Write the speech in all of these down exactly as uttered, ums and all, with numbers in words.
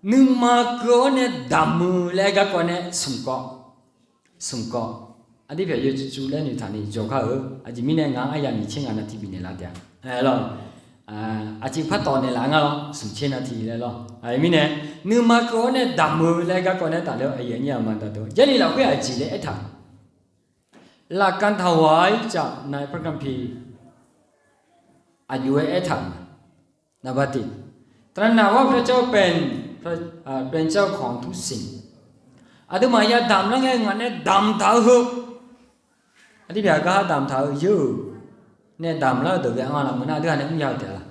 Nuima keuv-awr nae damq-eu laer garkawv nae smq kawv, smq kawv. Aqdir pyaq yawcuiv cuiv laer noeqtaq ni jawrgar-eu. Aqjeq mirnae ngaq-anr arya nyiq tser ngaq navtiq bifnaeq laf taef-a. Aqcuiv par tawv naeqlaf nga lawr, smq tser navtiq laer lawr. Aqjeq mirnae, nuima keuv-awr nae damq-eu laer garkawv nae tafler-awr, aqyuif aqnyir aqma aqda deuq, Jarlif lafkhoer aqjeq laer aertaq, หลักการถวายจากในพระคัมภีร์ aqjox-aer aertaq-euq ma. หลักการถวาย เป็นเจ้าของทุกสิ่ง Aqduimaf yadamq lar ngae ngaq nae damq taq-eu heu, aqdir pyaq gar damq taq-eu yeur-euq nae damq lar-eu deuq ghae-anr lar meuq nar aqdui-aq nae mrya-eu taef-a laq?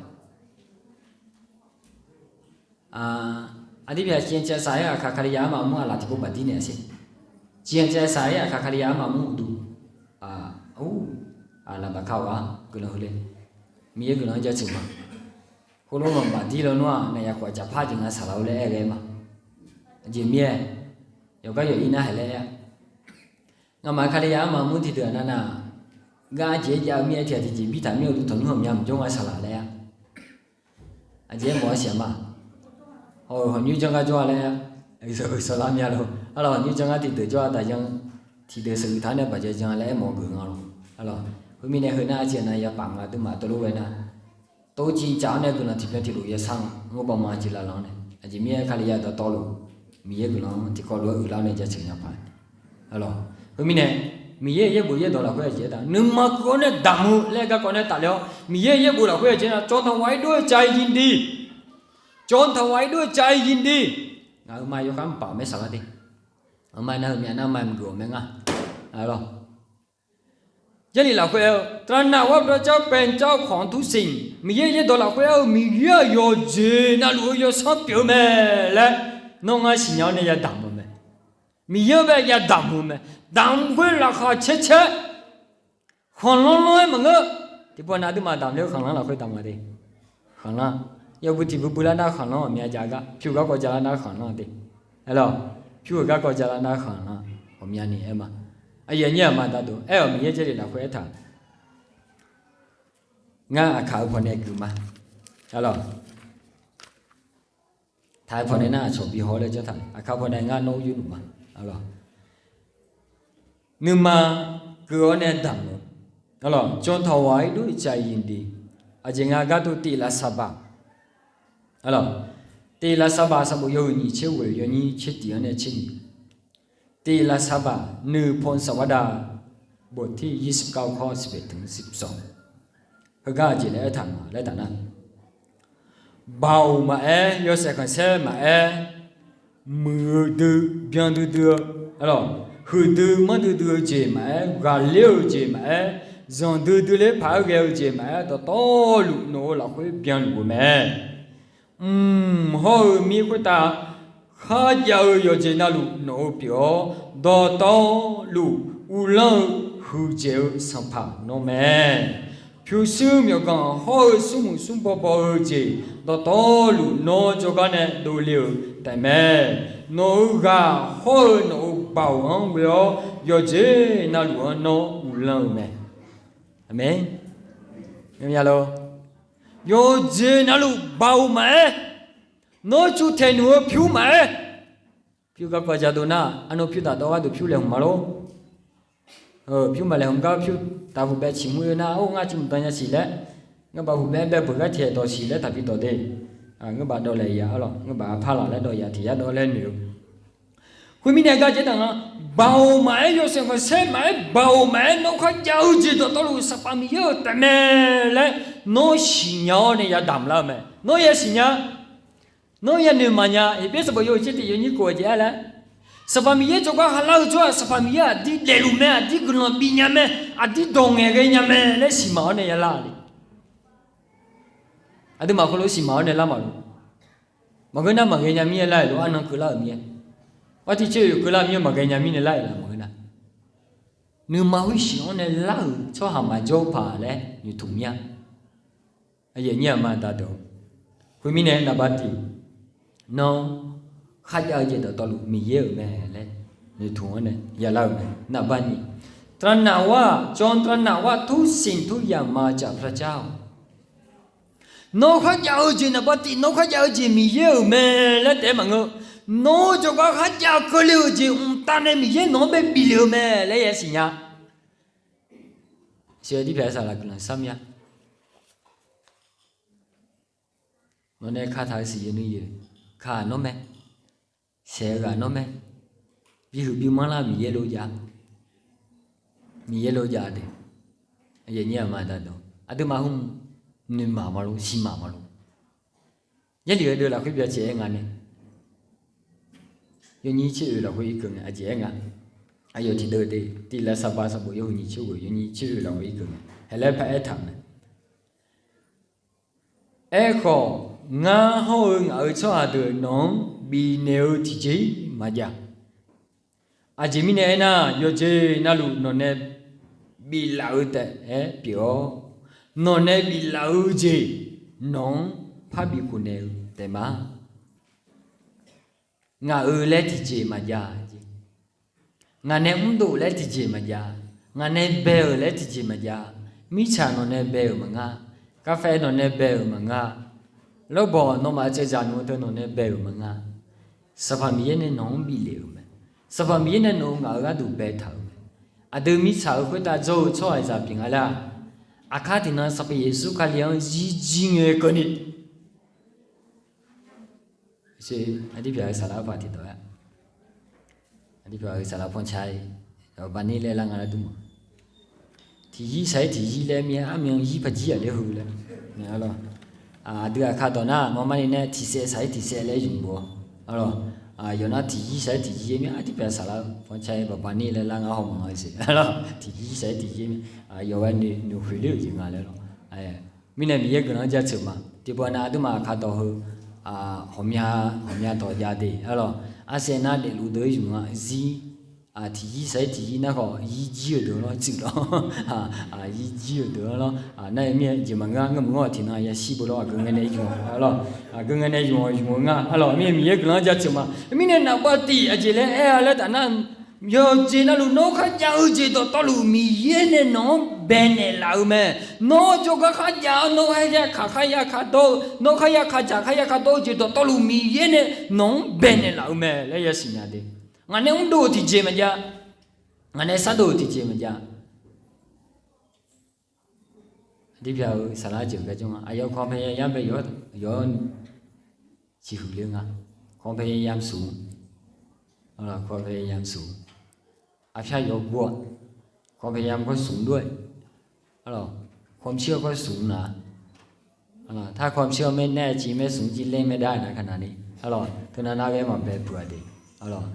Aqdir pyaq ciqyan cav saq-aer aqkaq Kali-a armaf mur aqlaf tiqpov baqdir naeq-a sher. Ciqyan cav saq-aer aqkaq Kali-a armaf mur uqduq, ur, aqlaf baqka ghaq-a guiqlanq heu le, Miqyaer guiqlanq-anr jaceuq ma. Khoerlof-aer baqdir lawnmr-aq naqyaq khof aqcaf par jeq nga saqlaq-eu laer aer ghae ma. Aqjeq mir-aer, yawqgar yawq-ir nar haeq laer aer-a. Ngamaf Kali-a armaf mur tiqdeuq-aq navnav, gar jeq-aer jav-eu mir-aer tiq ghaq tiqjeq bir taq mir-eu uqduq tanqnymr ghawqmya maqjawr nga saqlaq laer-a. Aqjeq-aer mawf-aer siq-a ma. Haw-euq hawqnymr janr gar jawr-a laer, sawqlar mya lo. Arlawq, hawqnymr janr gar tiqdeuq jawr-a taf yanr, tiqdeuq sheuqhuiq taq-awr nae baqja jan laer aermawf-eu geuf nga lawq. Arlawq, khoermirnae heu nar arciv nar yapaf nga aqduimaf tov lof ghae nar, tov civ caf-awr nae guiqlanq tiqbyan tiqlof yasar nga, ngar bawma jeq laf lanq-awr nae. Aqjeq mir-aer Kali-a dawqtawvluf, Miqyaer guiqlanq-anr tiqkawv lof-aer uiqlar nae jaceuq nya paq. Arlawq, khoermirnae, Miqyaer-euq yaerbof yaerdawq lafkhoer aqjeq aertaq, nuima keuv-awr nae damq-eu laer garkawv nae tafler-awr, Miqyaer-euq yaerbof lafkhoer aqjeq aernar, จงถวายด้วยใจยินดี จงถวายด้วยใจยินดี Ngaq-euq ma yawkhav mr paf-euq maer saqlar de. Aqma nar-eu myav nar ma mqgeuf-awq mae nga. Arlawq, Jarlif lafkhoer aer-eu ตระหนักว่าพระเจ้าเป็นเจ้าของทุกสิ่ง Miqyaer-euq yaerdawq lafkhoer aer-eu Miqyaer-aq yawqjeq navluf-eu yawsanr pyeuf-eu mae laer nawr ngar siqnya-awr nae yadamq-eu mae. Miqyaer-anr bae yadamq-eu mae. Damq khoer laqkhaq caer caer, khanqlanr lanr-aer maqngeur. Tiqpov nav aqduimaf damq ler-eu khanqlanr lafkhoer damq nga de. Khanqlanr, yawbui tiqbui bui lar nar khanqlanr ghawqmya jav gar, pyur garkawv jav lar nar khanqlanr de. Arlawq, pyur-euq garkawv jav lar nar khanqlanr ghawqmyani aer ma. Aqyuif aqnyir aqma aqda deuq, aer-awq Miqyaer Jarlif lafkhoer aertaq, ngar aqkaq-eu pawnae geuf ma. Arlawq, taq-eu pawnae nar aqcawq bi haw laer janr taq, aqkaq pawnae ngar nawr yur luf ma. Arlawq, nuima keuv-awr nae damq-eu, arlawq, จงถวายด้วยใจยินดี Aqjeq nga gharduq tiq lafsaqbaq, arlawq, tiq lafsaqbaq sanqbof yawhuiq nyiq tser ghoeq yawnyir tser tiq-anr nae tser nyiq, tiq lafsaqbaq nuiq pon saqwar da, บทที่ยี่สิบเก้า ข้อสิบเอ็ดถึงสิบสอง heugar aqjeq laer aertaq nga laer taf nar, baoq maqaer, yawshaef khanqsaer maqaer, muiq-eu dui byan duidui-eu, arlawq, huiqdui manrdui dui-eu jeq maqaer, ghaqler-eu jeq maqaer, zanqdui dui ler paq-aer ghae-eu jeq maqaer, dawqtawvluf nawq-euq lafkhoer byanluf-eu mae. Mq hawr-eu mir khoertav kharjav-eu yawqjeq navluf nawq-euq pyeuf-awr, dawqtawvluf uvlanr-eu huiqdzaeq-eu sanqpaq nawr mae. Pyurshuir myawqganq hawr-eu smrmuiq smrbaw baw-eu jeq dawqtawvluf nawr jawrgar nae dovle-eu taefmae. Nawq-euq ghaq hawr-eu nawq-euq baoq-anr ghoe-awr, yawqjeq navluf-anr nawr uvlanr-eu mae. Aqmeq. Yawqjeq navluf baoq maqaer, nawr cuvtaeq nmq-eu pyur maqaer, pyur garkawv jadov nar, arnav pyur daq dawv gharduq pyur laeqhmq ma lor. Pyur maqlaeqhmq gar pyur taq huqbaev ciq mur-eu nar, or ngar ciq mqdan nya siq laer, ngeur baf huqbaev bae beuq gar taeq dawq siq laer taqbi dawq de. Ngeur baf dawv laeq ya arlawq, ngeur baf par laf laer dawv ya tiq yar dawv laer noeq-eu. Khoermirnae gar jaer taq nga, baoq maqaer, yawshaef khanqsaer maqaer, baoq maqaer, nawr kharjav-eu jeq dawqtawvluf Sanqpaq Miqyaer-euq taefmae laer nawr siqnya-awr nae yadamq lar-eu mae. Nawr yasiqnya, nawr yanoeq maqnya. Heqbyaer sanqbof yawhuiq tser tiq yawnyir kof-eu jeq-aer laer, Sanqpaq Miqyaer jawrgar halar-eu tsawrhaq Sanqpaq Miqyaer aqdir daefluf mae, aqdir guiqlanq bifnya mae, aqdir dawq ngaeqghae nya mae laer siqmaq-awr nae yalar-eu le. Aqduimaf khoerlof siqmaq-awr nae lar maqlof. Maqngeur nar maqghae nya mir-aer lar-euq lof, arnan keuvlar-euq mir-aer, artiv tser-euq keuvlar mir-aer maqghae nya mirnae lar-euq laf maqngeur nar, nuima khoer siq-anr nae lar-euq tsawrhaq maqjawr paq laer noeqtmq mir-a. Aqyuif aqnyir aqma aqda deuq, khoermirnae naqba tiq, nawr kharjav-eu jeq dawqtawvluf Miqyaer-euq mae laer noeqtmq-anr nae yalar-euq mae. Naqba nyiq, ตระหนักว่า จงตระหนักว่าทุกสิ่งทุกอย่างมาจากพระเจ้า Nawr kharjav-eu jeq naqbav tif, nawr kharjav-eu jeq Miqyaer-euq mae laer taef-aer maqngeur. Nawr jawrgar kharjav keuvle-euq jeq mqtav nae Miqyaer nawq-anr bae biflef-eu mae laer yasiq nya. Saqlaq guiqlanq sar mya. Nawq nae kataq-eu siqyoeq nuiyoeq, kaq nawr mae, saeq-eu ghaq nawr mae, bihuiq bimanr lar Miqyaer lof jav, Miqyaer lof jav de. Aqyuif aqnyir aqma aqda dawq aqduimaf hmq noeqmaq maqlor, siqmaq maqlor. Jarlif-eu deuq lafkhoer byacaev-aer nga nae, yawnyir tser oeq lafkhoer irkeuv ngae aqjeq-aer nga. Aqyawf tiqdeuv de, tiq lafsaqbav sanqbof yawhuiq nyiq tser ghoeq yawnyir tser oeq lafkhoer irkeuv ngae, haeq laer paraer taq-euq mae. Aerkhawf, ngar hawr-eu ngaq-euq tsawrhaq deuq nawq-anr bifnaeq-eu tiqjeq-ir maqjav. Aqjeq mirnae aernar, yawqjeq navluf nawq nae biflaf-eu taef-aer pyeuf-awr, nawq nae biflaf-eu jeq nawq-anr parbi khofnaeq-eu taef ma. Ngaq-euq laer tiqjeq maqjav jeq, ngaq nae mrdov laer tiqjeq maqjav, ngaq nae bae-euq laer tiqjeq maqjav, mirtsaq nawq nae bae-euq maqnga, kavfae nawq nae bae-euq maqnga, lawrbawq nawmaf caevzaq nmr teu nawq nae bae-euq maqnga. Sanqpaq Miqyaer nae nawq-anr biflef-euq mae. Sanqpaq Miqyaer nae nawq-euq ngaq-euq gharduq baetaq-euq mae. Aqdui mirtsaq-euq khoertav jawr-eu tsawrhaqzaq pyeuf nga laer-aq, aqkar tiqnan Sanqpaq Yeqsur Kali-anr zirjir ngae keuvni, aqdirpyaq-eu saqlaq arpaq tiqdawq-aer, aqdirpyaq-eu saqlaq pancar-ir, baqbaq ni laer lar nga lar dur ma. Tiqzir saq-ir tiqzir laer mir-aer armyan zir paqjir-aq laer heu laer. Aqdui aqkar dawq nar, marmarni nae tiqsaev saq-ir tiqsaev laer zmq-awr, yawf nar tiqzir saq-ir tiqzir mir-aer aqdirpyaq saqlaq-eu pancar-ir baqbaq ni laer lar ngar hawmawf-a siq. Tiqzir saq-ir tiqzir mir, yawf ghae noeqkhoeq ler-euq jeq nga laer lawr. Mirnae Miqyaer guiqlanq-anr jaceuq ma. Tiqpawf nav aqduimaf aqkar dawq heu, hawqmya, hawqmya dawq jav de arlawq. Arsaev nar daefluf deuq-ir zmq-a zir, tiqzir saq-ir tiqzir nar khawf zir jir-euq deuq lawr tsuif lawr, zir jir-euq deuq lawr. Nar-eu mir-aer jeq maqngeur-a, ngeur maqngeur-awq tiqnan yashir bo lawr, aqgeu ngae nae zmq-awq arlawq. Aqgeu ngae nae zmq-awq zmq-eu nga arlawq. Mirnae Miqyaer guiqlanq-anr jaceuq ma. Mirnae naqbav tif aqjeq laer aer-a laer taf nar, yawqjeq navluf nawr kharjav-eu jeq dawqtawvluf Miqyaer nae nawq-anr baenaeq laf-eu mae. Nawr jawrgar kharjav-awr nawr kharya kaq kharya kaq dawr-eu, nawr kharya kaq dzaq kharya kaq dawr-eu jeq dawqtawvluf Miqyaer nae nawq-anr baenaeq laf-eu mae laer yasiq nya de. Ngaq nae mrdov-euq tiqjeq maqjav, ngaq nae shardov-euq tiqjeq maqjav. Aqdirpyaq-eu saqlaq jeuq gar jawr nga. Aqyawf ความพยายาม bae yawq-awr, yawq-awr ciqhuiq ler nga. ความพยายามสูง ความพยายามสูง Aqpyar yawqghaq-aq, ความพยายาม khoer smq dov-aer, arlawq, ความเชื่อ khoer smq na. Arlawq, ถ้าความเชื่อ ไม่แน่จริง ไม่สมจริง เล่นไม่ได้นะ ขณะนี้ arlawq, teunav nar ghae maqbae peuq-a de. Arlawq,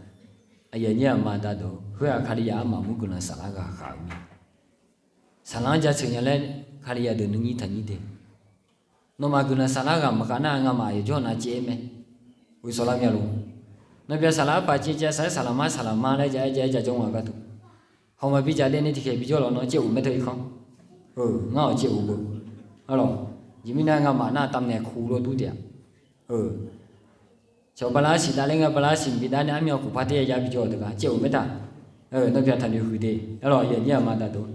aqyuif aqnyir aqma aqda deuq, khoer-aq Kalizaq armaf mur guiqlanq saflar ghaq khaq-eu mir. Saqlaq-anr jaceuq nya laer Kalizaq deuq nuinyir taqnyir de. Nawmaf guiqlanq saflar ghaq maqkhav nar ngamaf yawqjawr nav caev-aer mae. Ghoesawq lar mya lof. Nawpyaq saqlaq arpaq caev caev saq-aer saqlaq mar saqlaq mar laer ja-aer ja-aer ja jawr nga gharduq, hawq maqbi jaf daef ni tiqkhaeq bijawr lawq nawr caev of mae teu irkanr. Ngar-awq caev of beu. Arlawq, jeq mirnae ngamaf nar tavnaeq kuq lawr dur taef-a. Cawq bala arsiq dav ler nga bala arsiq mqbi dav nae armyan khof par ter ya ya bijawr-eu teughaq caev of mae taq. Nawpyaq taqnoeq huiq de. Arlawq, aqyuif aqnyir aqma aqda deuq,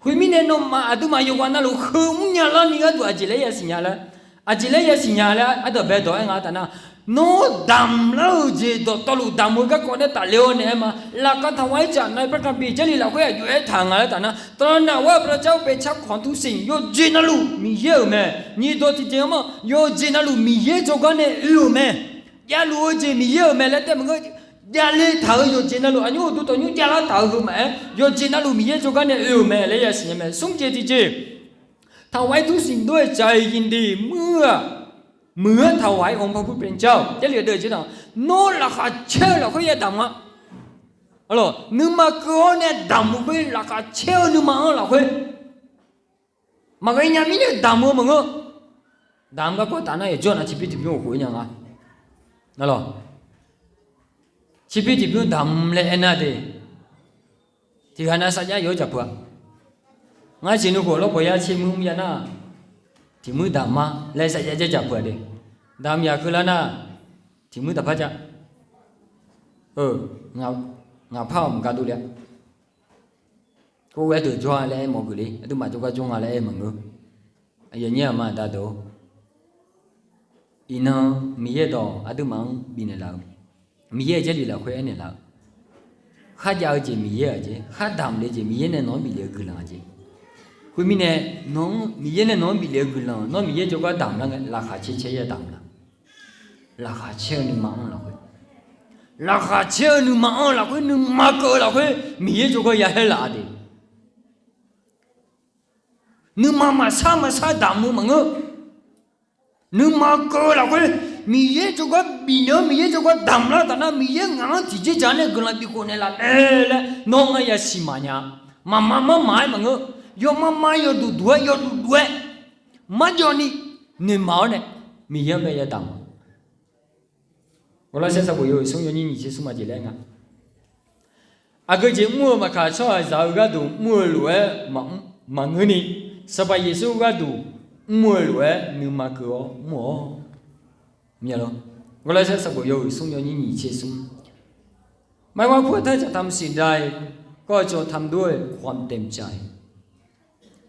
khoermirnae nawmaf aqduimaf yawqghaq navluf heu mrnya larni gharduq aqjeq laer yasiq nya laer, aqjeq laer yasiq nya laer ardawq bae dawq-aer nga taf nar, nawr damq lar-euq jeq dawqtawvluf damq-eu garkawv nae tafler-awr naeq-aer ma. Laqkhaq taqwa-aer caf nav-eu พระคัมภีร์ Jarlif lafkhoer aqjox-aer taq nga laer taf nar, ตระหนักว่าพระเจ้าเป็นเจ้าของทุกสิ่ง yawqjeq navluf Miqyaer-euq mae. Nyiq dawq tiqjeq-anr ma, yawqjeq navluf Miqyaer jawrgar nae oe-euq mae. Javluf-eu jeq Miqyaer-euq mae laer taef maqngeur. Javle taq-euq yawqjeq navluf aqnymr uqduq tanqnymr javlar taq-euq heu maqaer, yawqjeq navluf Miqyaer jawrgar nae oe-euq mae laer yasiq nya mae. Smr jeq tiqjeq, ถวายทุกสิ่งด้วยใจยินดี เมื่อ เหมือนถวายองค์พระผู้เป็นเจ้า Jarlif-eu deuq jeq nar, nawr laqkhaq caer-eu lafkhoer ya damq-a. Arlawq, nuima keuv-awr nae damq-eu khoer laqkhaq caer-eu nuima-anr lafkhoer maqghae nya mirnae damq-eu maqngeur. Damq garkawv taf nar yawqjawr nav tserbymr tiqbymr khof-ir nya nga. Arlawq, tserbymr tiqbymr damq laer aernar de. Tiqghaq nav sarjax yawq-aer jaqpeuq-a. Ngar jeq nuikhof lawrbawq yar tsermuir mr ya nar, tiqmuir damq ma laer sarjax jaer jaqpeuq-a de. Damq yaq keuvlar nar, tiqmuir taqpar jav. Ngaq par-awq maqgar dovle-a. Khoerghae deuq jawr-a laer aer mawf geuf le, aqduimaf jawrgar jawr nga laer aer maqngeur. Aqyuif aqnyir aqma aqda deuq-or, Iqnan Miqyaer dawq aqduimaf-anr bifnaeq laf-eu, Miqyaer-euq Jarlif lafkhoer aernaeq laf-eu, kharjav-eu jeq Miqyaer-aq jeq, khar damq le jeq Miqyaer nae nawq-anr bif le-eu guiqlanq-aq jeq. Khoermirnae, nawq-anr Miqyaer nae nawq-anr bif le-eu guiqlanq, nawr Miqyaer jawrgar damq lar ngae, laqkhaq caer caer-aer damq la. Laqkhaq caer-eu nuima anr lafkhoer, laqkhaq caer-eu nuima anr lafkhoer, nuima keuv-eu lafkhoer Miqyaer jawrgar ya haer laf-a de. Nuima maqsar maqsar damq-eu maqngeur. Nuima keuv-eu lafkhoer, Miqyaer jawrgar bifnaeq-awr Miqyaer jawrgar damq lar taf nar, Miqyaer ngaq-anr tiqjeq dzaq nae guiqlanq bifkhof naeqlaf nae laer nawr ngar yasiq maqnya. Maqma marmaf-aer maqngeur. Yawma ma yawduq duq-aer yawduq duq-aer marjawvni noeqma-awr nae Miqyaer-anr bae yadamq-a. Gawrlawrsaer sanqbof yawhuiq smr yawnyir nyiq tser smr aqjeq laer nga. Aqgeu jeq mr-eu maqkaq, tsawrhaqzaq-eu gharduq mr-eu lof-aer maqngeur ni, Sanqpaq Yeqsur gharduq mr-eu lof-aer nuima keuv-awr mr-awq. Gawrlawrsaer sanqbof yawhuiq smr yawnyir nyiq tser smr. ไม่ว่าพวกท่านจะทำสิ่งใด ก็จงทำด้วยความเต็มใจ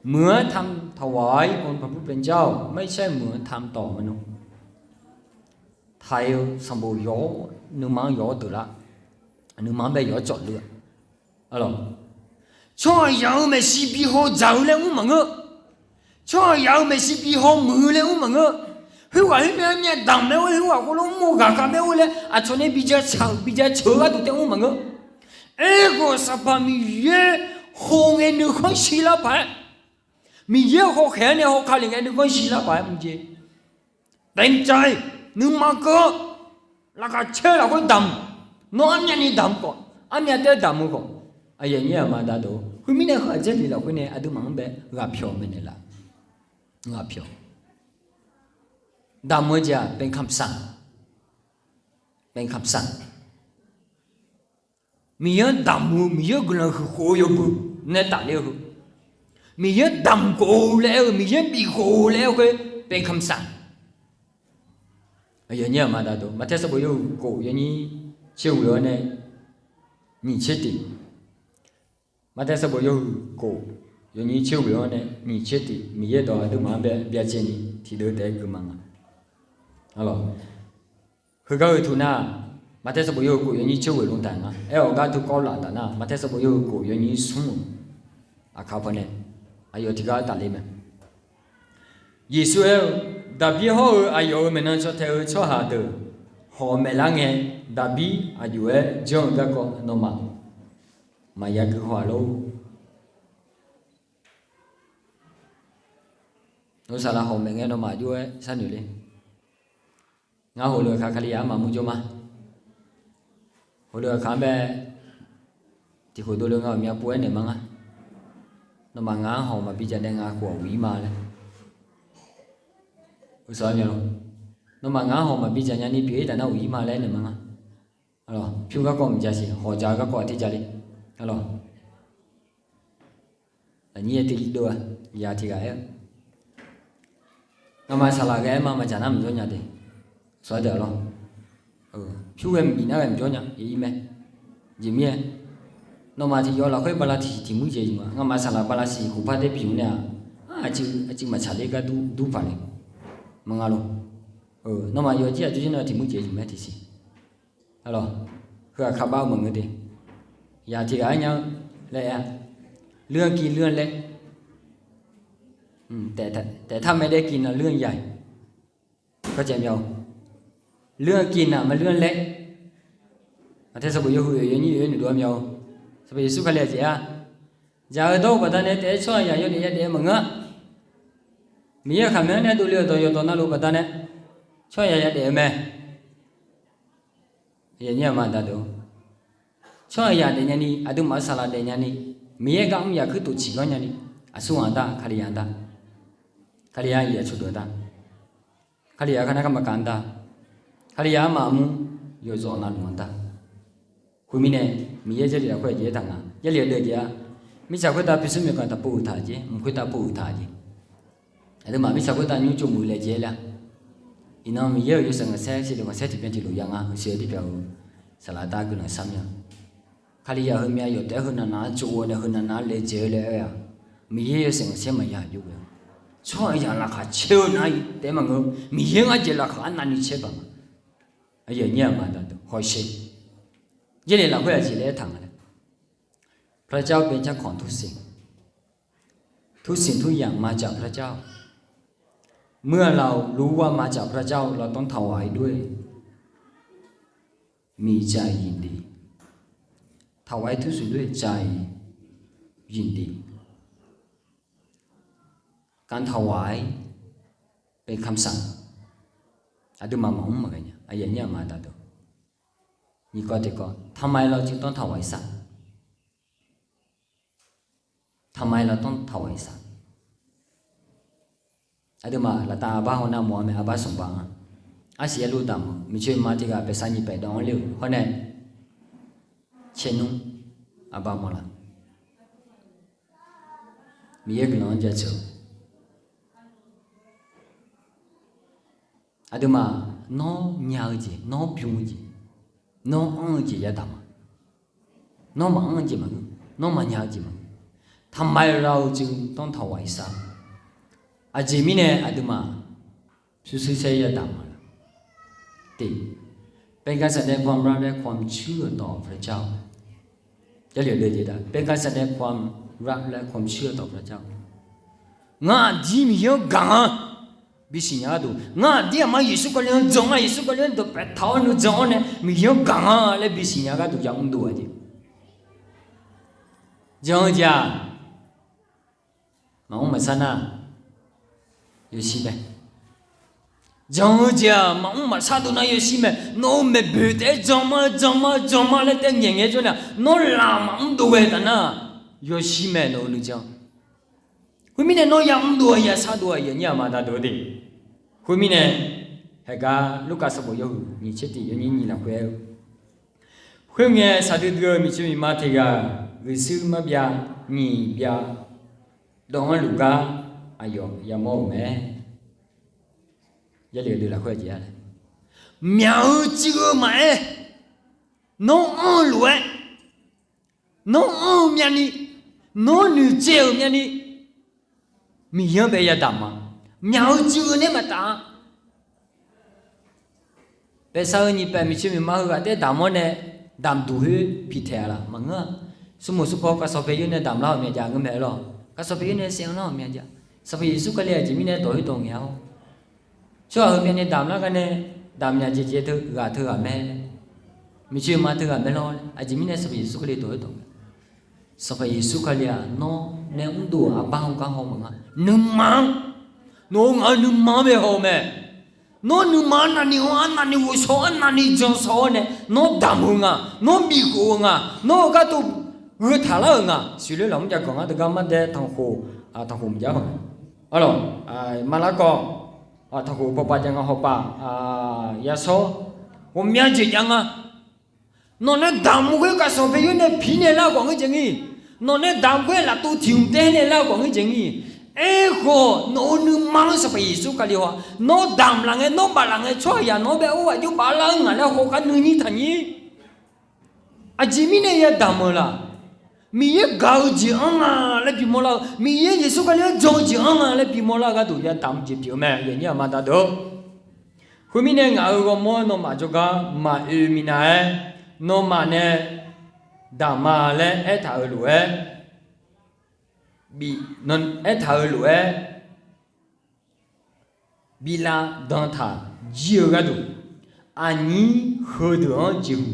เหมือนทำถวายองค์พระผู้เป็นเจ้า ไม่ใช่เหมือนทำต่อมนุษย์ Taq-eu sanqbof yawq-awr nuima-anr yawq-awr deuq lar, nuima-anr bae yawq-awr cawfluf-a. Tsawrhaqzaq-euq maeqshi bi haw dzaq-eu laer mr maqngeur. Tsawrhaqzaq-euq maeqshi bi haw muiq-eu laer mr maqngeur. Khoerghaq khoermyav myav damq mae-aer, khoerghaq khoerlof mr-eu ghaqkhav mae-aer laer aqcawq nae bijav tsaq-euq bijav ceuq-eu gharduq tae mr maqngeur. Aerkhawf Sanqpaq Miqyaer haw ngae nuikhanr shir lar paq-aer, Miqyaer hawkhaeq-aer nae hawkale ngae nuikhanr shir lar paq-aer mr jeq. Taef-aer nuima keuv-awr laqkhaq caer lafkhoer damq. Nawr armyavni damq khawf, armyav taef-aer damq-eu khawf, aqyuif aqnyir aqma aqda deuq, khoermirnae heu-aq Jarlif lafkhoer nae aqduimaf-anr bae ghaqpyawq maeqnaeq laf. Ghaqpyawq damq-eu jeq-aq เป็นคำสั่ง เป็นคำสั่ง Miqyaer-anr damq-eu, Miqyaer-euq guiqlanq huiq khof-eu yawbui nae tafler-eu heu, Miqyaer damq khof laer aer-eu, Miqyaer bif khof laer aer-eu khoer เป็นคำสั่ง Aqyuif aqnyir aqma aqda deuq, Maqtaer sanqbof yawhuiq kof yawnyir tser ghoeq-awr nae nyiq tser tiq. Maqtaer sanqbof yawhuiq kof yawnyir tser ghoeq-awr nae nyiq tser tiq. Miqyaer dawq aqduimaf-anr bae byacaevni tiqdeuv taef-aer geuf ma nga. Heugar-eu tuq nar, Maqtaer sanqbof yawhuiq kof yawnyir tser ghoeq lov taq nga. Aer-awq gar teu kawv laf taf nar, Maqtaer sanqbof yawhuiq kof yawnyir smr-euq aqkar pawnae aqyawf tiqgar tafler mae. Yeqsur aer-eu, Daqbir hawr-eu aqyawf-euq maeqnan caw tae-eu tsawrhaq deuq hawq maeqlar ngae, Daqbir aqjox-aer janr-eu garkawv nawmaf maqya gui haw-aq lor. Nawr saqlaq hawq maeq ngae nawmaf aqjox-aer sharnoeq ler. Ngar heulof-aer kaq Kalizaq-anr maqmur jawr ma. Heulof-aer kaq-anr bae tiqkhof dovle nga-euq myav pov-aer naeq ma nga. Nawmaf ngaq-anr hawq maqbi dzaq nae nga khof-aq uq-ir ma laer. Nawmaf ngaq-anr hawq maqbi dzaq nyani pyeuf-ir taf nar uq-ir ma laer naeq ma nga. Pyur garkawv mqdzaq siq, hawq dzaq-eu garkawv aqtser dzaq le. Aqnyir-aer tiqdov-a, ya tiqghaq aer-eu, ngamaf saqlaq ghae-aer ma maqdzaq nar mqjawr nya de. Sawr-aer deuq-a lawr. Pyur ghae mqbif nar ghae mqjawr nya ir mae. Jeq mir-aer, nawmaf tiqyawf lafkhoer bala tiqsiq tiq muir jeq-iq ma. Ngamaf saqlaq bala siq khof par taer bif-eu nae-aq, aqcuiv maqtsaq ler gar dur paq le. Maqnga lor. Nawmaf yawjir aqjox jir nar tiq muir jeq-iq mae tiqsiq. Heu-aq kaqbav-eu maqngeur de. Yaq tiqghaq-aer nya-eu laer aer-a, luir-anr kiv luir-anr laer. Taef tar mae daer kiv na luir-anr ya-iq. Kawcaev myav-eu, luir-anr kiv naq ma luir-anr laer. Maqtaer sanqbof yawhuiq yawnyir oe nuidov-aer myav-eu, Sanqpaq Yeqsur Kali-aq jeq-a. Dzaq-eu dawr-eu baqdanae taef-aer tsawrhaqzaq yawdaef yadaef-eu maqngeur-a. Miqyaer-euq khaqmae-anr nae dovle-euq dawq yawqdawq navluf baqdanae tsawrhaqzaq yadaef-eu mae. Aqyuif aqnyir aqma aqda deuq, tsawrhaqzaq daef nyani, aqduimaf-eu saqlaq daef nyani, Miqyaer gar mr yaq kuir tof ciqganr nyani, aqsurghaq-anr dar, Kalizaq-anr dar, Kalizaq-anr yaf cawdeuq-anr dar, Kalizaq gar nar gar maqkaq-anr dar, Kalizaq-anr maqmur, yawqzawq navluf-anr dar. Khoermirnae, Miqyaer Jarlif lafkhoer aqjeq aertaq nga, Jarlif aqdui aqjeq-a, mirtsaq khoertav pyurshuir myawqganq taqpov-euq taq jeq, mq khoertav pov-euq taq jeq. Aqduimaf mirtsaq khoertav nymr tsov muiq laejae laer-a. Iqnan Miqyaer-euq yawshaef khanqsaer, sheuqdeuq khanqsaer tiqbyan tiqlof ya nga, heusiq-aer tiqbyan-eu saqlaq dar guiqlanq sharmr nya. Kalizaq heumyav yawqtaef-aer heu navnav-anr tsov-eu nae heu navnav-anr laejae-eu laer aer-aq, Miqyaer yawshaef khanqsaer maqya aqjox ghae-a. Tsawrhaqzaq laqkhaq caer-eu nar-iq taef maqngeur. Miqyaer ngar jeq laqkhaq arnavni caer baq ma. Aqyuif aqnyir aqma aqda deuq hawsher. Jarlif lafkhoer aqjeq laer aertaq nga laer, พระเจ้าเป็นเจ้าของทุกสิ่ง ทุกสิ่งทุกอย่างมาจากพระเจ้า เมื่อเรารู้ว่ามาจากพระเจ้า เราต้องถวายด้วยมีใจยินดี ถวายทุกสิ่งด้วยใจยินดี การถวายเป็นคำสั่ง Aqduimaf maqmr maqghae nya. Aqyuif aqnyir aqma aqda deuq, nyiq kawv tiq kawv, ทำไมเราจึงต้องถวายสัตว์ ทำไมเราต้องถวายสัตว์ Aqduimaf laftav arbar hawnar mawf-a mae, arbar sanqbav-anr arsiq arlu damq-eu miqcoeq ma tiq ghaq paefsar nyiq paef dawv-anr le-euq hawr nae, caernmr arbar mawrlar. Miqyaer guiqlanq-anr jaceuq-eu Aqduimaf, nawr nya-eu jeq, nawr bym-eu jeq, nawr anr-eu jeq yadamq ma. Nawr maqanr-eu jeq maqngeur, nawr maqnya-eu jeq maqngeur. ทำไมเราจึงต้องถวายสัตว์ Aqjeq mirnae aqduimaf pyurshuir saer yadamq ma laq? เป็นการแสดงความรักและความเชื่อต่อพระเจ้า Jarlif-eu deuq jeq da, เป็นการแสดงความรักและความเชื่อต่อพระเจ้า Ngar aqdir Miqyaer-anr gaq-anr bisiq nya gharduq, ngar aqdir aqma Yeqsur Kali-anr jan-a, Yeqsur Kali-anr dawqpae taq-awr nuijan-awr nae Miqyaer-anr gaq-anr laer bisiq nya gharduq yamr dov-a jeq. Jan-eu jeq-aq, maqmr maqsar nar, yawshir mae. Jan-eu jeq-aq, maqmr maqsar dov nar yawshir mae. Nawq-euq maeqboeq taef-aer jan ma, jan ma, jan ma laer taef ngaeq ngae jawr nar, nawr laf maqmr dov ghae taf nar, yawshir mae nawq-eu nuijan. Khoermirnae nawr yamr dov-a, yasar dov-a, aqyuif aqnyir aqma aqda deuq-eu de. Khoermirnae, haeqgar Lurkaf sanqbof yawhuiq nyiq tser tiq yawnyir nyiq lafkhoer aer-eu, khoerngae saqdui dui-eu miqcoeq miqma tiq ghaq ghoeqshuir marbyav nyiq byav dawv-anr luf gar aqyawf yamawr-euq mae. Jarlif-eu deuq lafkhoer aqjeq-a laer, myaq-eu cuiv-eu maqaer, nawr anr-eu lof-aer, nawr anr-eu myavni, nawr noeqtsaev-euq myavni, Miqyaer-anr bae yadamq ma. Myaq-eu cuiv-eu nae maqtaf-a. Paefsar-eu nyiq paef miqcoeq miqma heughaq taef damq-awr nae, damqduq khoer piqtaeq-a laq maqngeur-a. Smrmuiq smrpaw kavsanq pae yoer nae damq lar-euq myav jav ngeur mae lawr. Kavsanq pae yoer nae saev-anr lar-euq myav jav. Sanqpaq Yeqsur Kali aqjeq mirnae dawq khoer dawq ngaeq-a-awr, tsawrhaq heu myavni damq lar gar nae, damq myaq jeq jeq teughaq teughaq mae, miqcoeq ma teughaq mae lawr. Aqjeq mirnae Sanqpaq Yeqsur Kali dawq khoer dawq ngae, Sanqpaq Yeqsur Kali-aq nawr nae mrdov-euq arbar-anr gar haw maqnga. Nuima-anr, nawq-eu ngaq-eu nuima-anr bae haw-eu mae. Nawr nuima arnavni-anr arnavni ghovshaw arnavni jansaw-awr nae nawr damq-eu nga, nawr bifkhof-eu nga, nawr-eu gharduq gheutaq lar-euq nga. Siqloer lafmr jav ganq ngar deuq gar mardae tanqkhof, tanqkhof mqjav-a. Arlawq, marlar kawv, tanqkhof bawpav jav nga hawpav, yashawr, ghawqmya jeq jav nga. Nawq nae damq-eu khoer kavsanq pae yoer nae piq nae lar-eu khawf ngeur jeq ngir. Nawq nae damq khoer laftuv tiq hmq tae nae lar-eu khawf ngeur jeq ngir. Aerkhawf nawq-eu nuima-anr Sanqpaq Yeqsur Kali haw-a. Nawr damq laf ngae, nawr baf laf ngae, tsawrhaqzaq nawq-anr bae or ghaq jawr baf lar-eu ngaq laer hawkar nuini taqnyir. Aqjeq mirnae yadamq-eu laq? Miqyaer gaq-eu jeq-anr nga laer bimawr lar-eu, Miqyaer Yeqsur Kali-anr jan-eu jeq-anr nga laer bimawr lar-eu gharduq yadamq jeq pyeuf-eu mae, aqyuif aqnyir aqma aqda deuq-or. Khoermirnae ngaq-euq ghawrmawr-anr nawmaf jawrgar maqoe minav-aer, nawmaf nae damq ma laer aertaq-euq lof-aer, bi, aertaq-euq lof-aer, bi lavdan taq jir-eu gharduq, aqnyir heudeuq-anr jeqhuq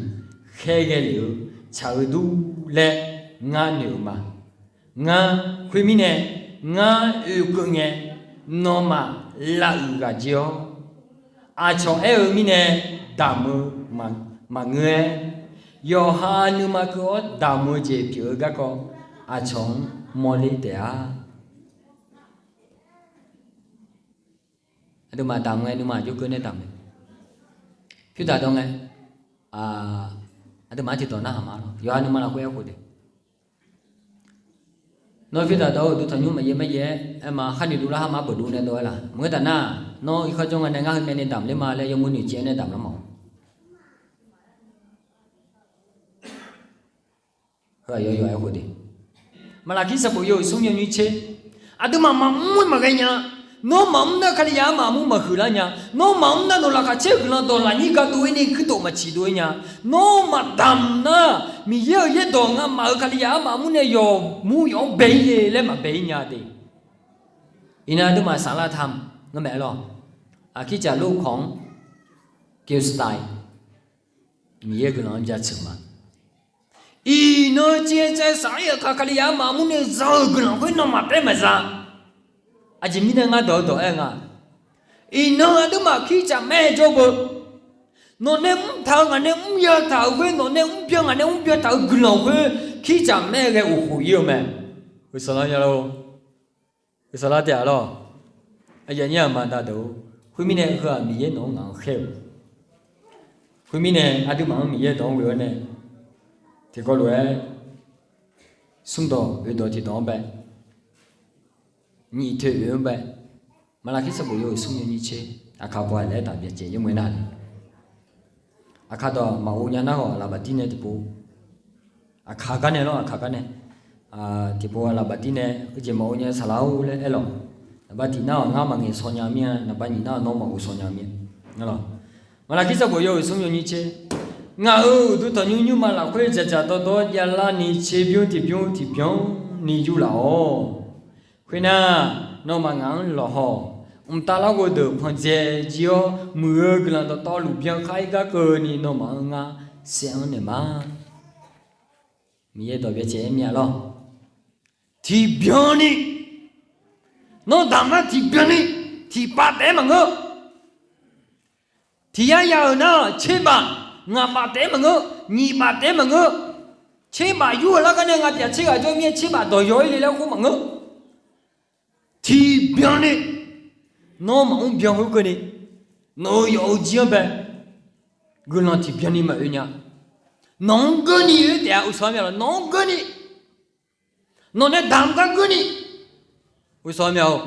khaerghae lef-eu tsaq-eu dur laer ngar noeq-eu ma. Ngar, khoermirnae, ngar oekeuv ngae, nawmaf lavuiq ghaq jir-awr, aqcawq aer-eu mirnae damq-eu maqngeur-aer, yawqha nuima keuv-awr damq-eu jeq pyeuf-eu garkawv aqcawq-anr mawrler taef-a. Aqduimaf damq ngae nuima aqjox keuv nae damq mae. Pyur taq dawv ngae, aqduimaf-anr tiqdawq narhaq ma lawr. Yawqha nuima lafkhoer aerkhof de. Nawr pyur taq dawv-eu uqduq tanqnymr maqyaer maqyaer-aer aer ma, khar noeqdov lar khar ma beuqdov nae dawv-aer laq. Maqngeur taf nar, nawr irkanr jawr nga nae ngar heu myavni damq ler ma laer yawmuiq noeqciv-aer nae damq lar mawf-awq. Heu-aq yawqha yawqha aerkhof de. Maqlaqkir sanqbof yawhuiq smr yawnyir tser, aqduimaf maqmr-aer maqghae nya. Nawr maqmr nar Kalizaq armaf armur maqhuiqlar nya. Nawr maqmr nar nawq laqkhaq caer-eu guiqlanq dawq lafnyir ga dov-ir ni kuirdov maqciq dov-ir nya. Nawr maqdamq nar Miqyaer-euq yaerdawq ngamaf-euq Kalizaq armaf armur nae yawqmur yawq-anr bae-ir le laer maqbae-ir nya de. Iqnan aqduimaf saflar tam ngar maeq-aer lawr. Aqkircaf lorkawq-anr Kheostai Miqyaer guiqlanq-anr jaceuq ma. Iqnan caev caev saq-ir-euq kaq Kalizaq armaf armur nae za-euq guiqlanq khoer nawmaf paer maqza. Aqjeq mirnae ngar dawq-eu dawq-aer nga. Iqnan aqduimaf Kircaq maer jawr beu. Nawq nae mrtaq-eu ngaq nae mrya taq-euq khoer, nawq nae mrbyan ngaq nae mrbyan taq-eu guiqlanq khoer, Kircaq maer ghae uqkhof-ir-eu mae. Uqsawq lar nya lor. Uqsawq lar taef-a lawr. Aqyuif aqnyir aqma aqda deuq-or, khoermirnae heu-aq Miqyaer nawq-anr ngaq-anr khaer-euq. Khoermirnae aqduimaf-anr Miqyaer dawq-anr ghoe-awr nae tiqkawv lof-aer smrdawq oeqdawq tiqdawq-anr bae, nyiq toeq oeq-anr bae, Maqlaqkir sanqbof yawhuiq smr yawnyir tser, aqkaq pov-aq laer taf byacaevni yawmuiq nar-aq, aqkaq dawq maqghov nya nar-awq, aqlaf baftir nae tiqpov, aqkaq gar nae lawr, aqkaq gar nae tiqpov aqlaf baftir nae, Heujeq maqghov nya saqlaq-or laer aerlawq. Naqba tiq nar-awq, ngar maqngaeq shaw nya mir-a. Naqba nyiq nar-awq, nawr maqghov shaw nya mir-a lawq. Maqlaqkir sanqbof yawhuiq smr yawnyir tser, ngaq-euq uqduq tanqnymr nymrma lafkhoer dzaqdzaq dawrdawr javlarni tserbymr tiqbymr tiqbyanni yurlaf-awq. Khoernar, nawmaf ngaq-anr lawqhaw-awq. Mqtav larghov deuq panqdzae jir-awr, muiq-eu guiqlanq dawqtawvluf byan khar-ir gar keuvni nawmaf-anr ngar saev-anr naeq ma. Miqyaer dawq byacaev-aer mir-a lawr. Tiqbyanni, nawr damq nar tiqbyanni, tiqpav taef-aer maqngeur. Tiq yar ya-euq nar, tserbaf, ngaq baf taef-aer maqngeur, nyiq baf taef-aer maqngeur. Tserbaf yur-euq lar gar nae ngaq pyaq tser ghaq jawr mir-aer tserbaf dawq yaw-ir le laer khoer maqngeur. Tiqbyanni, nawr maqmr byan khoerkeuvni, nawq-euq yawf-eu jir-anr bae guiqlanq tiqbyanni maqoe nya. Nawq-anr geurni oe taef-a, uqsawq-a mya lawq, nawq-anr geurni, nawq nae damq gar geurni, uqsawq-a mya-or,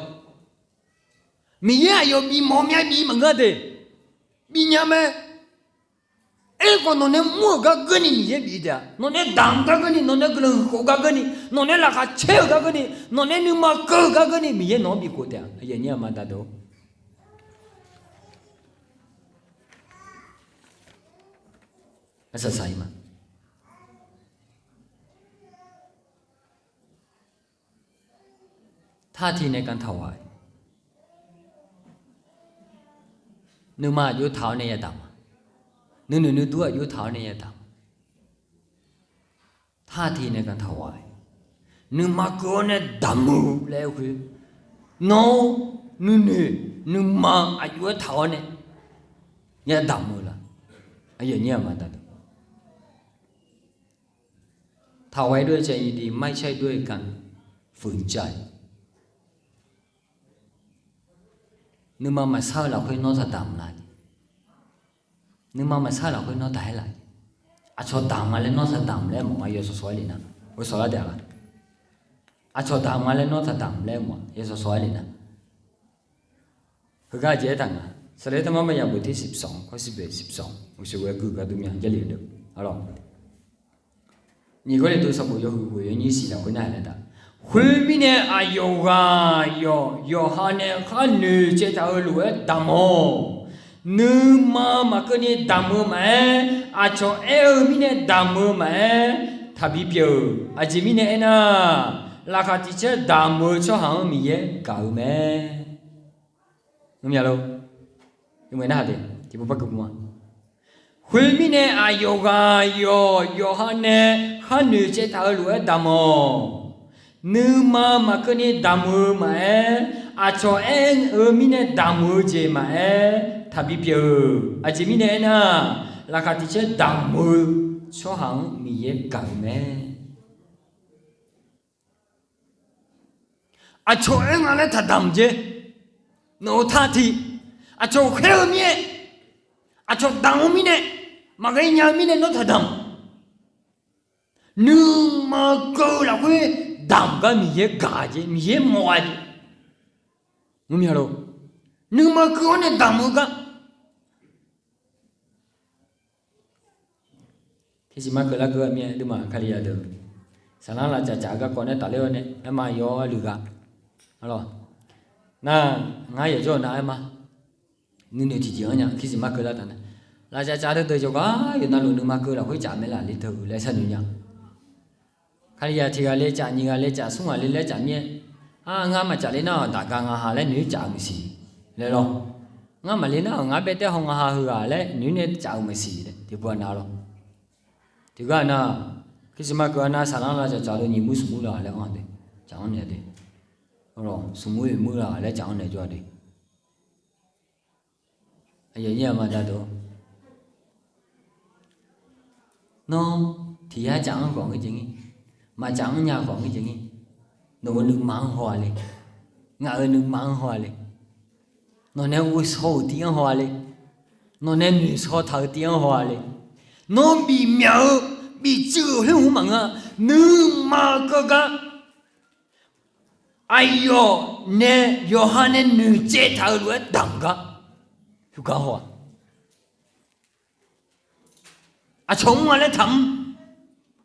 Miqyaer aqyawf bif mawf mya bif maqngeur de, bif nya mae. Aerkhawf nawq nae mr-euq gar geurni Miqyaer bif taef-a. Nawq nae damq gar geurni, nawq nae guiqlanq huiq khof gar geurni, nawq nae laqkhaq caer-euq gar geurni, nawq nae nuima keuv-eu gar geurni Miqyaer nawq-anr bifkhof taef-a. Aqyuif aqnyir aqma aqda deuq-or, arsaq saq-ir ma. Taqtiq nae gantaq ghaq-a. Nuima aqjox taq-awr nae yadamq-a. Nuinoeq nuidur aqjox taq-awr nae yadamq-a. Taqtiq nae gantaq ghaq-a. Nuima keuv-awr nae damq-eu laer-eu khoer, nawr nuinoeq nuima aqjox-aer taq-awr nae yadamq-eu la? Aqyuif aqnyir aqma aqda deuq, ถวายด้วยใจยินดี ไม่ใช่ด้วยการฝืนใจ Nuima maqsar-eu lafkhoer nawr taqdamq la? Nuima maqsar-eu lafkhoer nawr taq-aer la? Aqcawq damq nga laer nawr taqdamq laer mawf nga, yawsawq sawq-aer le nar. Ghoesawq lar taef-a la? Aqcawq damq nga laer nawr taqdamq laer mawf-a, yawsawq sawq-aer le nar. Heugar aqjeq aertaq nga, Saqlaer Tanqmar Maqya บทที่สิบสอง ข้อสิบเอ็ด สิบสอง uqshoe ghae gui gharduq mya Jarlif deuq, arlawq, nyiq Gawrliqtu sanqbof yawhuiq ghoeq yawnyir siq lafkhoer nar-aq laer taq. Khoermirnae aqyawf ghaq yawq yawqha nae khar noeqcaev taq-eu lof-aer damq-awq. Nuima maqkeuvni damq-eu maqaer, aqcawq aer-eu mirnae damq-eu maqaer, taqbi pyeuf-euq. Aqjeq mirnae aernar, laqkhaq tiq caer damq-eu tsawrhaq-anr Miqyaer gaq-eu mae. Ngar mya lo, yawmuiq nar-aq de, tiqpov par gui buma. Khoermirnae aqyawf ghaq yawq yawqha nae khar noeqcaev taq-eu lof-aer damq-awq. Nuima maqkeuvni damq-eu maqaer, aqcawq aer-eu mirnae damq-eu jeq maqaer, taqbi pyeuf-euq. Aqjeq mirnae aernar, laqkhaq tiq caer damq-eu tsawrhaq-anr Miqyaer gaq-eu mae. Aqcawq aer nga laer taqdamq jeq. Nawq-eu taqtiq, aqcawq khaer-eu mir-aer, aqcawq damq-eu mirnae, maqghae nya-eu mirnae nawr taqdamq. Nuima keuv-eu lafkhoer damq gar Miqyaer gaq jeq, Miqyaer mawf-a jeq. Ngar mya lo, nuima keuv-awr nae damq-eu gar Tiqsiq ma keuv lar keuv-a mir-aer, aqduimaf Kalizaq deuq saqlar lavcaf caf-eu garkawv nae tafler-awr nae, aerma yawr luiq ghaq, arlawq, Nar, ngar yawqjawr nav-aer ma. Nuinoeq tiqjeq-anr nya, kirsiq mar keuv lar taf nar, lavcaf caf deuq deuq yawqghaq yawqnavluf nuima keuv lafkhoer caf mae laf le teu-eu laer sharnoeq nya. Kalizaq tiq ghaq le caf, nyiq ghaq le caf, smr ghaq le laer caf mir-aer, a, ngar maqcaf le nar-awq, daqga nga ha laer noeq-aer caf-euq maqsiq laer lawr. Ngar maqle nar-awq, ngar baetaer haw nga ha heughaq laer noeq-aer nae caf-euq maqsiq laer tiqpov-a nav lawr. Tiqgar nar, kirsiq mar keuv-a nar, saqlanr lavcaf caf deuq nyiq muir smq muir la laer anr-a de, caf-anr naeq de. Smq muir oeq muir la laer caf-anr naeq jawr-a de. Aqyawf nyir-aq maqda deuq. Nawr tiq yar caf-anr ghawq ngeur jeq ngir, maqcaf-anr nya ghawq ngeur jeq ngir. Nawq-euq nuima-anr haw-a le. Ngaq-euq nuima-anr haw-a le. Nawq nae ghovshaw-euq tiv-anr haw-a le. Nawq nae noeqshaw taq-euq tiv-anr haw-a le. Nawr bifmyaq-eu, biftsuif-euq khoer hmq maqngeur-a. Nuima keuv gar, aqyawf nae yawqha nae noeqtsaev taq-euq lof-aer damq gar, heugar haw-a. Aqcawq mr nga laer taqmr.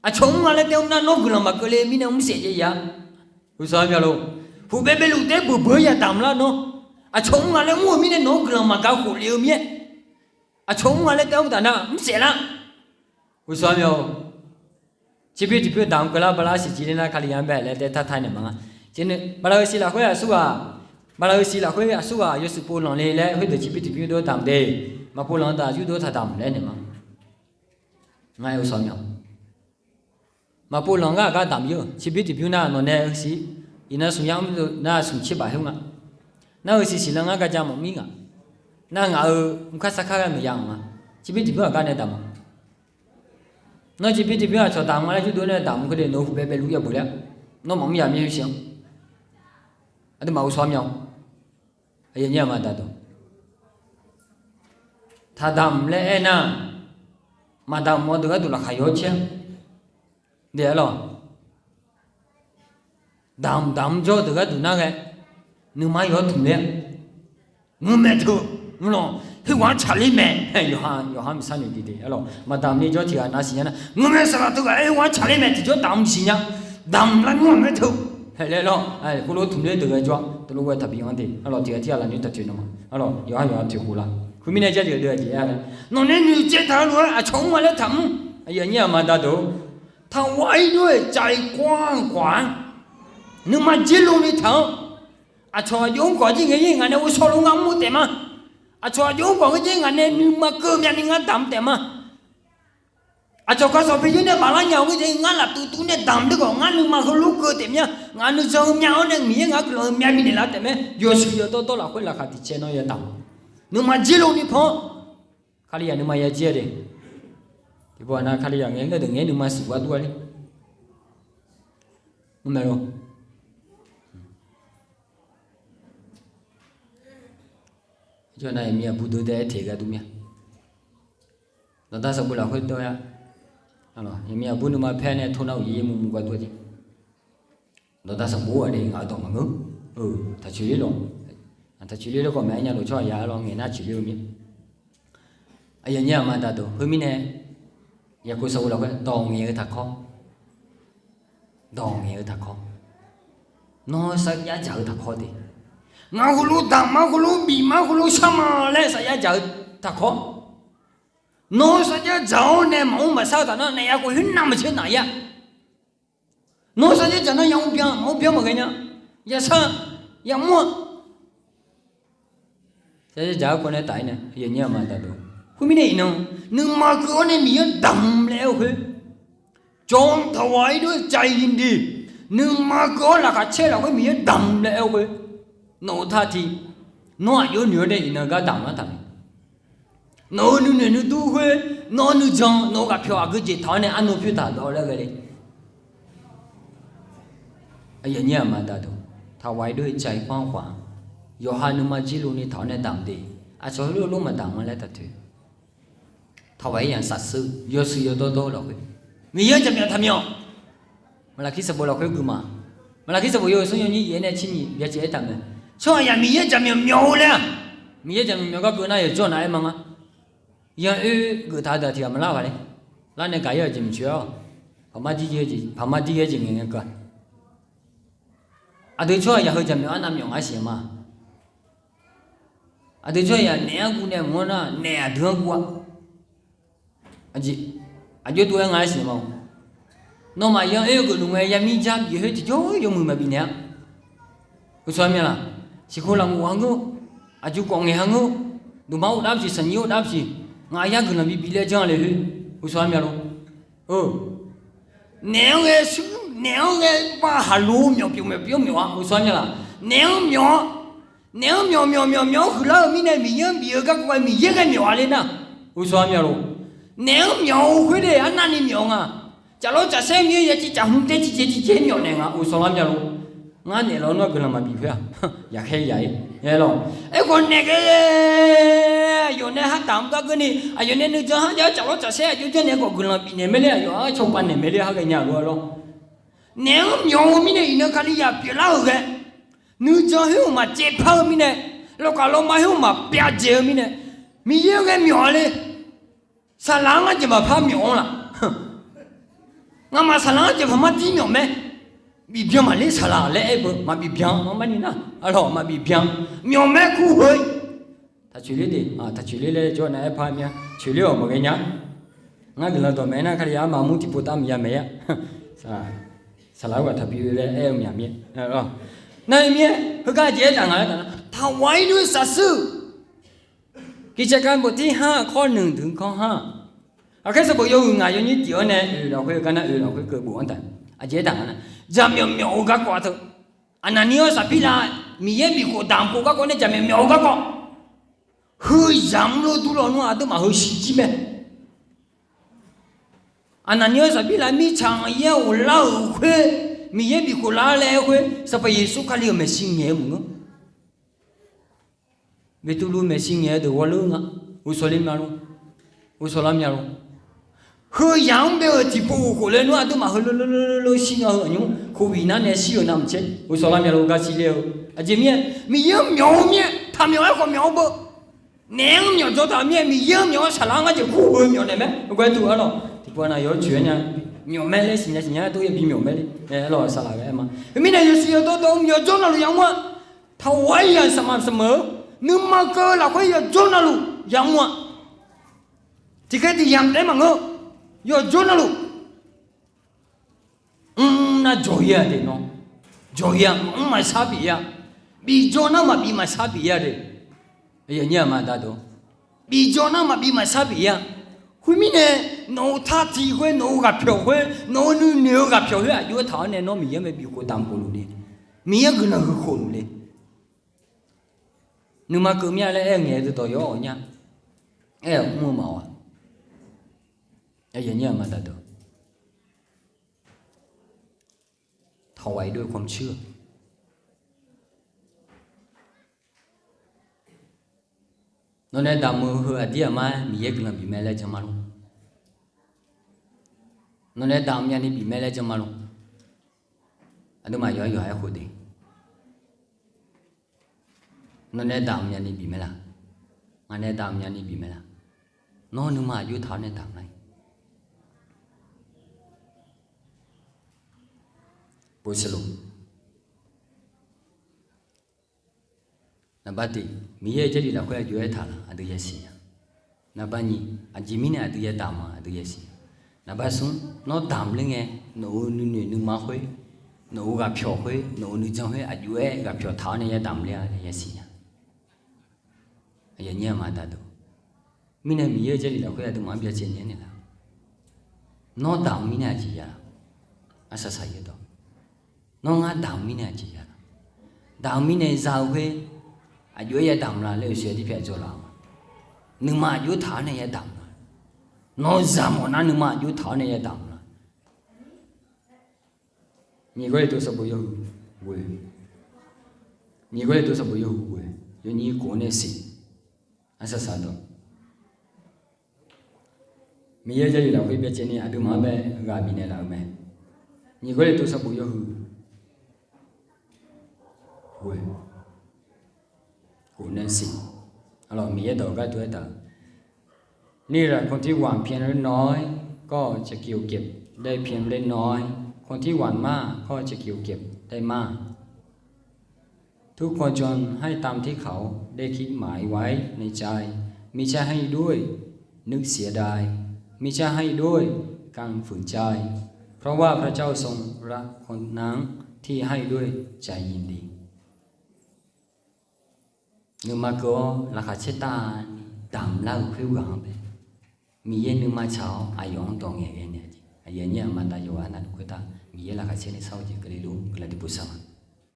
Aqcawq mr nga laer taef-aer mr nar, nawr guiqlanq maqkeuv le mirnae mr saef jaev ya. Huiqsawr mya lor. Huiqbaev baeluf taef-aer beuq beuq-aer yadamq lar nawr. Aqcawq mr nga laer mr-eu mirnae nawq-anr guiqlanq maqgaq khof le-eu mir-aer, aqcawq mr nga laer taef-aer mr taf nar mr saef lar. Huiqsawr mya-or. Tserbir tiqpyur damq keuvlar bala siq jir ler nar, Kalizaq-anr bae laer taef-aer tartaq naeq ma nga. Bala-eu siq lafkhoer aqsurghaq, bala-eu siq lafkhoer aqsurghaq yawshuif pov lanq le laer khoerdeuq tserbir tiqpyur dov damq de. Maqpov lanq-eu taf yurdov taqdamq laer naeq ma. Ngar-aer huiqsawr mya-or. Maqpov lanq ngar aqgar damq yur-euq tserbir tiqpyur nar, nawq nae-eu siq, iqnan smq yar mr nar smq tserbaf khoer nga. Nar-eu siq siqlanr ngar garja mawf mir ngaq. Nar ngaq-euq mqkar sarkar ghae maqya anq nga. Tserbir tiqpyur aqgar nae damq ma. Nawr tserbir tiqpyur aqcawq damq nga laer yurdov nae damq-eu keuv de, nawq-euq huiqbaev baeluf yabeuq laer, nawr maqmr ya mir-aer siq-anr. Aqduimaf huiqsawr mya-or. Aqyawf nyir-aq maqda deuq. Taqdamq laer aernar, maqdamq-awr deuq gharduq laqkhaq yaw-awr caer-a. De-aer lawq. Damq damq jawr-eu deuq gharduq nar ghae, nuima yaw-awr tmq ler-a. Ngeurmae teu, ngeurlawq, khoerghaq-anr tsaqler mae. Yawqha, yawqha miqsar noeq diq de-aer lawq. Maqdamq ni jawr tiq ghaq nav siqnya nar, ngeurmae saqlaq teughaq-aer khoerghaq-anr tsaqler mae tiqjawr damq siqnya. Damq lar ngeurmae teu. Haeq laer lawq, khoerlof tmq ler deuq ghae jawr-a, teulof ghae taqbi-anr de-aer lawq, tiq ghaq tir ghaq lafnoer taqtoeq nan ma-ar lawq, yawqha yawqha toeqkhof la. Khoermirnae jardeuq deuq-aq jeq-aer-a laer, nawq nae noeqtsaev taq-eu lof-aer aqcawq mr nga laer taqmr. Aqyawf nyir-aq maqda deuq. Taqwaq-ir dur-eu caiq kawr-anr khawf-anr, nuima jirluf ni taq-anr. Aqcawq aqjox-anr khawf jir ngae ir ngaq nae ghovshaw lof ngar mr taef ma. Aqcawq aqjox-anr khawf ngeur jir ngaq nae nuima keuv myavni ngar damq taef ma. Aqcawq kawq sawq bi yur nae baflar nya-eu ngeur jir ngar laftuv tuv nae damq dur khawf ngar nuima heulof keuv taef mya. Ngaq nuijan heu myav-anr nae Miqyaer ngaq-anr guiqlanq heu myav bifnaeq laf taef mae. Yawshuif yawdawr dawr lafkhoer laqkhaq tiq cae nawr yadamq. Nuima jirluf ni pan-awr, Kalizaq nuima yajir-a de. Tiqpov-aq nar Kalizaq ngae ngeur deuq ngae nuima shuf gar dur-a le. Mr mae lor. Jawr nar yaqmiq aqbur deuq daef-aer teq gharduq mir-a. Dawqdaq sanqbof lafkhoer dawr-a. Yaqmiq aqbur nuima paer nae tor nar uqyaer yaermuv muv gharduq-a jeq. Dawqdaq sanqbof-aq de ngaq-eu dawq maqngeur. Taqcoeq ler lawq. Taqcoeq ler lawq khawf maqaer nya lof tsawrhaq ya-aer lawr ngaeq nar coeq ler-eu mir. Aqyawf nyir-aq maqda deuq. Khoermirnae, yaqkov sanqbof lafkhoer dawq ngaeq-eu taqkawr, dawq ngaeq-eu taqkawr, nawr sarjax dzaq-eu taqkawr de. Ngaq heulof damq ma, heulof bif ma, heulof shar ma laer sarjax dzaq-eu taqkawr. Nawr sarjax dzaq-awr nae maqmr maqshar-eu taf nar naef ya khof khoer navmaqtser naf ya. Nawr sarjax dzaq nar ya mr byan, maqmr byan maqghae nya. Yashar, yamr-a. Sarjax dzaq-awr kawv nae taf-ir nae yawnyir aqma daqdaq. Khoermirnae iqnan, nuima keuv-awr nae Miqyaer-anr damq laer aer-eu khoer, jawr tawq-a ir dov-aer ca-ir ni de. Nuima keuv-awr laqkhaq caer lafkhoer Miqyaer-anr damq laer aer-eu khoer, nawq-euq tar tiq, nawr aqjox noeq-awr nae iqnan gar damq lar taq mae. Nawq-euq nuinoeq nuidur khoer, nawq-euq nuijan, nawq-euq ghaqpyawq aqgeujeq taq-awr nae arnan pyur taq dawv laer ghae le. Aqyuif aqnyir aqma daqdaq, taqwaq-ir dov-aer ca-ir kar-anr khawf-a, yawqha nuima jirluf ni taq-awr nae damq de. Aqcawq heulof lof maqdamq-a laer taq toeq. Taqwaq-ir yamq safseu yawshuif yawdawr dawr-eu lafkhoer, Miqyaer-anr jaqmyawf taqmyawf. Maqlaqkir sanqbof lafkhoer gui ma. Maqlaqkir sanqbof yawhuiq smr yawnyir yaef-aer nae tser nyiq byacaevni aertaq mae. Tsawrhaq yaq Miqyaer jaqmyawf myawf-eu laer-aq, Miqyaer jaqmyawf myawf gar keuv nar yawqjawr naq-aer ma nga. Yanoer geuftaq-eu deuq tiq ghaq maqlar ghaq le. Lar nae gaq-ir-awq jeq maqtsoeq-awq. Paqmar dir ghae jeq, paqmar dir ghae jeq ngaeq ngae keuv-a. Aqdui tsawrhaq yaq heu jaqmyawf arnavmyawf nga siq ma. Aqdui tsawrhaq naef-anr guv nae mq-anr nar, naef aqdui-anr guv-a. Aqjeq, aqjox tov-aer nga-aer siqnya ma-awq. Nawmaf yan oer-eu geufluf ngae, yamir jar bif khoer tiqjawr yawmuiq maqbif naeq-a. Uqsawq armya laq, siqkhof lafngof ha ngeur, aqjuq kawf ngaeq ha ngeur, dmqma ghofdav siq, sanqnyiq ghofdav siq, ngaq yar guiqlanq bi bif laer janr le khoer, uqsawq armya lor. Naef-anr ghae shuir, naef-anr ghae bar haqlo myawf pyeuf myawf pyeuf myawf-a, uqsawq armya laq. Naef-anr myawf-awr, naef-anr myawf myawf myawf myawf-anr huiqlar-eu mirnae, Miqyaer-anr bif-eu garkawv ghae Miqyaer ghae myawf-a ler nar, uqsawq armya lor. Naef-anr myawf-eu khoer de arnavni myawf nga. Tsaflawr tsafsaer mir-aer ya civ tsaf hmq tae ciqjeq ciqjeq myawf naeq nga, uqsawq armya lor. Ngar naef lawr nar guiqlanq maqbif khoer-aq, yaqkhaer yaq-ir aer lawq. Aerkhawf naef ghae, aqyawf nae har damq gar keuvni, aqyawf nae nuijan har jav-aer tsaflawr tsafsaer aqjox janrnaeq khawf guiqlanq bifnaeq mae ler, aqyawf-anr cawba naeq mae ler har ghaenya lor-aer lawr. Naef-anr myawf-eu mirnae iqnan Kalizaq pyeuflar-euq ghae, nuijan khoer-euq maqcaev par-eu mirnae, lawqkaq lawqma khoer-euq maqpyav dzaeq-eu mirnae, Miqyaer-anr ghae myawf-a le. Saqlaq-anr ngar jeq maqpar myawf-anr laf. Ngamaf saqlaq-anr jeq paq mar dir myawf mae. Bifbyan maqler saqlaq laer aer beu maqbif byan-a, marni nar, arlawq maqbif byan. Myawf mae kur heu. Taqcoeq ler de, taqcoeq ler laer jawr nar aer par mir-a, coeq ler-awq maqghae nya. Ngar guiqlanq dawqmaeq nar Kalizaq armaf mur tiqpov tav maqya maeq-a. Saqlaq-anr ghaq taqbi oe laer aer-eu myaq mir-a. Nar-eu mir-aer heugar jeq aertaq nga-aer taq nar, taqwaq-ir dur-eu saqsur กิจการ บทที่ห้า ข้อหนึ่งถึงข้อห้า. Aqkhaer sanqbof yawhuiq ngaq yawnyir tiq-awr nae oeq lafkhoer gar nar oeq lafkhoer keuv bof-anr taq. Aqjeq aertaq nga nar, jaqmyawf myawf-eu garkawv-a teu. Aqnaqnir-awr Saqpirlav Miqyaer bifkhof damq khof garkawv nae jaqmyawf myawf-eu garkawv, heu yamq-anr lof durlaw nmr aqduimaf heu shiqjir mae. Aqnaqnir-awr Saqpirlav mirtsaq-anr yaer ghoflar-euq khoer, Miqyaer bifkhof lar laer-aer khoer Sanqpaq Yeqsur Kali-euq maeqshi ngaeq-eu maqngeur. Beqtuvluv maeqshi ngaeq-eu deuq ghawrleur nga. Uqsawq le mya lor. Uqsawq lar mya lor. Heu yamq-anr bae-euq tiqpov ghofkhof laer nmr aqduimaf heu lor lor lor lor shir nga heu aqnymr khof bif nar nae shir-euq navmaqtser uqsawq lar mya lor gar shir ler-eu. Aqjeq mir-aer Miqyaer-anr myawf-eu mir-aer taqmyawf-aer khawf myawf-eu beu. Naef-anr myawf dzaw taq mir-aer Miqyaer-anr myawf-awr saqlaq-anr ngar jeq kur heu myawf naeq mae. Heugar teu arlawq tiqpov nav yawr coeq-aer nya. Myawf mae laer siqnya siqnya tov yabi myawf mae le. Arlawq saqlaq ghae-aer ma. Heumirnae yawshuif yawdawr dawq-eu myawf jawr navluf yamq-a. Taqwaq-ir yaq saqmaf saqmeuq-eu nuima keuv lafkhoer yawjawr navluf yamq-a. Tiqkhaer tiq yamq taef-aer maqngeur. Yawjawr navluf mr nar jawq-ir-a de nawr. Jawq-ir-a maqmr maqshar pyeuf-ir-a. Bifjawr nar maqbif maqshar pyeuf-ir-a de. Aqyuif aqnyir aqma aqda deuq, bifjawr nar maqbif maqshar pyeuf-ir-a. Khoermirnae nawq-euq tar tiq khoer, nawq-euq ghaqpyawq khoer, nawq-euq nuinoeq-eu ghaqpyawq khoer aqjox-aer taq-awr nae nawr Miqyaer mae bifkhof damq khof luf le. Miqyaer guiqlanq huiq khof luf le. Nuima keuv mir-a laer aer-eu ngaeq-eu dawq yawr-awq nya. Aer-euq mr-eu maqawq-a. Aqyuif aqnyir aqma aqda deuq, ถวายด้วยความเชื่อ Nawr nae damq-eu heu aqdir aqmar-aer Miqyaer guiqlanq bif mae laer jan ma lor. Nawr nae damq myavni bif mae laer jan ma lor. Aqduimaf yawqha yawqha-aer khof de. Nawr nae damq myavni bif mae laq? Ngaq nae damq myavni bif mae laq? Nawr nuima aqjox taq-awr nae damq nar-iq. Boselo. Naqbar tiq, Miqyaer-euq Jarlif lafkhoer aqjox-aer taq-a aqdui yasiq nya. Naqbar nyiq, aqjeq mirnae aqdui yadamq-a aqdui yasiq nya. Naqbar smr, nawr damq ler ngae, nawq-euq nuinoeq nuima khoer, nawq-euq ghaqpyawq khoer, nawq-euq nuijan khoer aqjox-aer ghaqpyawq taq-awr nae yadamq ler-a nae yasiq nya. Aqyuif aqnyir aqma aqda deuq, mirnae Miqyaer-euq Jarlif lafkhoer aqduimaf-anr byacaevni-aer naeqlaf. Nawr damq-eu mirnae aqjeq ya-a? Arsaq saq yaerdawq. Nawr ngar damq-eu mirnae aqjeq ya-a? Damq-eu mirnae za-eu khoer aqjox-aer yadamq la laer oeqsoeq-aer dirpyaev dzawlaf-a ma. Nuima aqjox taq-awr nae yadamq la. Nawr zaq mawf nar nuima aqjox taq-awr nae yadamq la. Nyiq Gawrliqtu sanqbof yawhuiq ghoe, Nyiq Gawrliqtu sanqbof yawhuiq ghoe, yawnyir kof-anr nae siq. Arsaq saq dawq, Miqyaer Jarlif lafkhoer byacaevni aqduimaf-anr bae ghaq bifnaeq laf-euq mae. Nyiq Gawrliqtu sanqbof yawhuiq ghoe, kof nae siq. Arlawq Miqyaer dawq gar tov-aer taq-euq นี่แหละคนที่หว่านเพียงเล็กน้อย ก็จะเกี่ยวเก็บได้เพียงเล็กน้อย คนที่หว่านมาก ก็จะเกี่ยวเก็บได้มาก ทุกคนจงให้ตามที่เขาได้คิดหมายไว้ในใจ ไม่ใช่ให้ด้วยนึกเสียดาย ไม่ใช่ให้ด้วยการฝืนใจ เพราะว่าพระเจ้าทรงรักคนนั้นที่ให้ด้วยใจยินดี Nuima keuv-awr laqkhaq caer tavni damqlar-eu khoerghaq-anr bae, Miqyaer nuima tsaq-awr aqyawf-anr dawq ngaeqghae naeq-a jeq. Aqyuif aqnyir aqma dav yawqghaq navluf khoertav Miqyaer laqkhaq caer nae shar-eu jeq keuvle luf guiqlanq tiqpov shar ma.